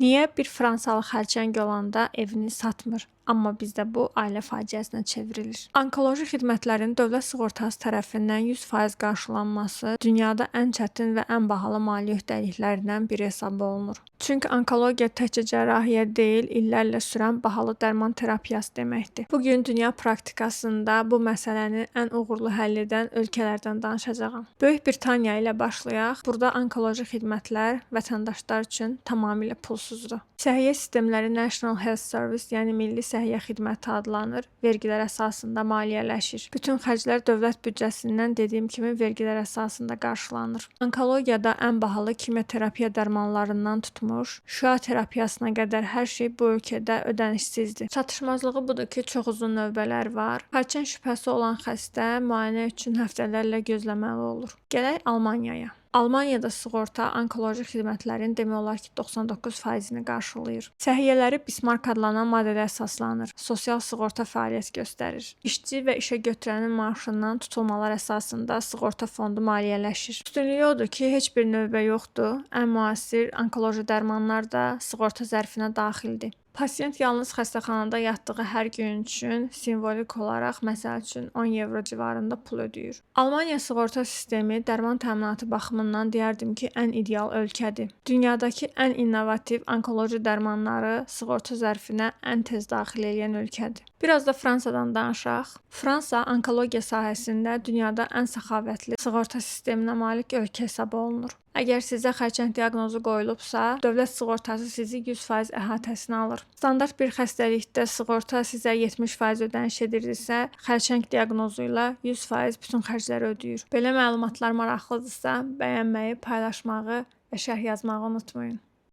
Niyə bir fransalı xərçəng olanda evini satmır? Amma bizdə bu ailə faciəsinə çevrilir. Onkoloji xidmətlərin dövlət sığortası tərəfindən 100% qarşılanması dünyada ən çətin və ən bahalı maliyyə öhdəliklərindən biri hesab olunur. Çünki onkologiya təkcə cərrahiyyə deyil, illərlə sürən bahalı dərman terapiyası deməkdir. Bu gün dünya praktikasında bu məsələni ən uğurlu həll edən ölkələrdən danışacağam. Böyük Britaniya ilə başlayaq. Burada onkoloji xidmətlər vətəndaşlar üçün tamamilə pulsuzdur. Səhiyyə sistemləri National Health Service, yəni Milli Səhiyyə Xidməti adlanır, vergilər əsasında maliyyələşir. Bütün xərclər dövlət büdcəsindən, dediyim kimi, vergilər əsasında qarşılanır. Onkologiyada ən bahalı kimyoterapiya dərmanlarından tutmuş şüa terapiyasına qədər hər şey bu ölkədə ödənişsizdir. Çatışmazlığı budur ki, çox uzun növbələr var. Xərçəng şübhəsi olan xəstə müayinə üçün həftələrlə gözləməli olur. Gələk Almaniyaya. Almaniyada sığorta onkoloji xidmətlərin demək olar ki, 99%-ni qarşılayır. Səhiyyələri Bismarck adlanan modelə əsaslanır. Sosial sığorta fəaliyyət göstərir. İşçi və işə götürənin maaşından tutulmalar əsasında sığorta fondu maliyyələşir. Üstünlüyü odur ki, heç bir növbə yoxdur. Ən müasir onkoloji dərmanlar da sığorta zərfinə daxildir. Pasiyent yalnız xəstəxanada yatdığı hər gün üçün simvolik olaraq, məsəl üçün, 10 evro civarında pul ödəyir. Almaniya sığorta sistemi dərman təminatı baxımından deyərdim ki, ən ideal ölkədir. Dünyadakı ən innovativ onkoloji dərmanları sığorta zərfinə ən tez daxil edən ölkədir. Biraz da Fransadan danışaq. Fransa onkologiya sahəsində dünyada ən səxavətli sığorta sisteminə malik ölkə hesab olunur. Əgər sizə xərçəng diaqnozu qoyulubsa, dövlət sığortası sizi 100% əhatəsinə alır. Standart bir xəstəlikdə sığorta sizə 70% ödəniş edirdisə, xərçəng diaqnozu ilə 100% bütün xərcləri ödəyir. Belə məlumatlar maraqlıdırsa, bəyənməyi, paylaşmağı və şərh yazmağı unutmayın.